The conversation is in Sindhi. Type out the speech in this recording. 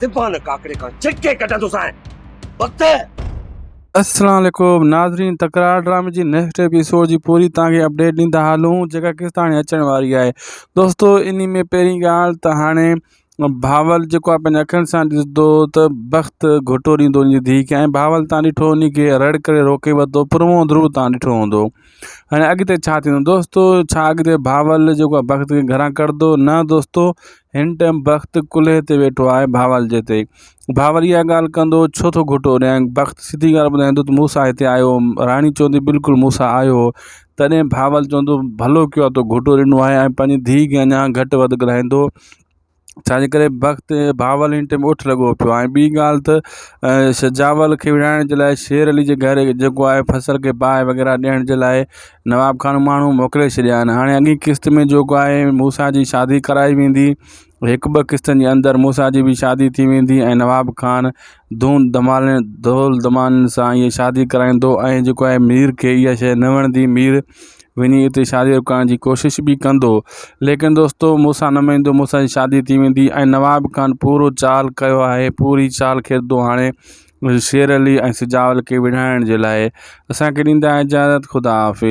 زبان ڪاڪڙي کان ڇڪي ڪڍندوسانء. بخت! السلام عليڪم ناظرين تڪرار ڊرامي جي نيڪسٽ ايپيسوڊ جي پوري توهان کي اپڊيٽ ڏيندا هلون جيڪا قسط هاڻي اچڻ واري آهي دوستو انهي ۾ پهرين ڳالهه ته هاڻي بهاول جيڪو آهي پنهنجي اکين سان ڏسندو ته بخت گهٽو ڏيندو ان جي ڌيء کي ۽ بهاول تان ڏٺو ان کي رڙ ڪري روڪي ورتو پرمو ضرور تان ڏٺو هوندو هاڻي اڳتي ڇا ٿيندو دوستو ڇا اڳتي بهاول جيڪو آهي بخت کي گهران ڪڍندو نه دوستو هن ٽائيم بخت ڪلهي تي ويٺو آهي بهاول جي تي بهاول اها ڳالهه ڪندو ڇو ٿو گهٽو ڏيان بخت سڌي ڳالهه ٻڌائيندو ته مون سان هتي آيو راڻي چوندي بلڪل مون سان آيو هو تڏهن بهاول چوندو ڀلو ڪيو آهي تو گهٽو ڏنو آهي ۽ پنهنجي ڌيء کي اڃا گهٽ وڌ ڳالهائيندو ڇا جي ڪري بخت بهاول هن ٽائيم اٺ لڳو پيو آهي ۽ ٻي ڳالهه ته سجاول کي وڙهائڻ جي لاء شير علي جي گهر جيڪو آهي فصل کي باهه وغيره ڏيڻ جي لاء نواب خان ماڻهو موڪلي ڇڏيا آهن هاڻي اڳين قسط ۾ جيڪو آهي موسيٰ جي شادي ڪرائي ويندي هڪ ٻه قسطن جي اندر موسيٰ جي به شادي ٿي ويندي ۽ نواب خان ڌوم ڌمال ڍول ڌمال سان اها شادي ڪرائيندو ۽ جيڪو آهي مير کي اها شيء نه وڻندي مير وڃي اتي شادي رڪائڻ جي ڪوشش به ڪندو ليڪن دوستو مون سان نه مڃيندو مون سان شادي ٿي ويندي ۽ نواب خان پورو چال ڪيو آهي پوري چال کيڏندو هاڻي شير علي ۽ سجاول کي وڙهائڻ جي لاء اسان کي ڏيندا اجازت خدا حافظ.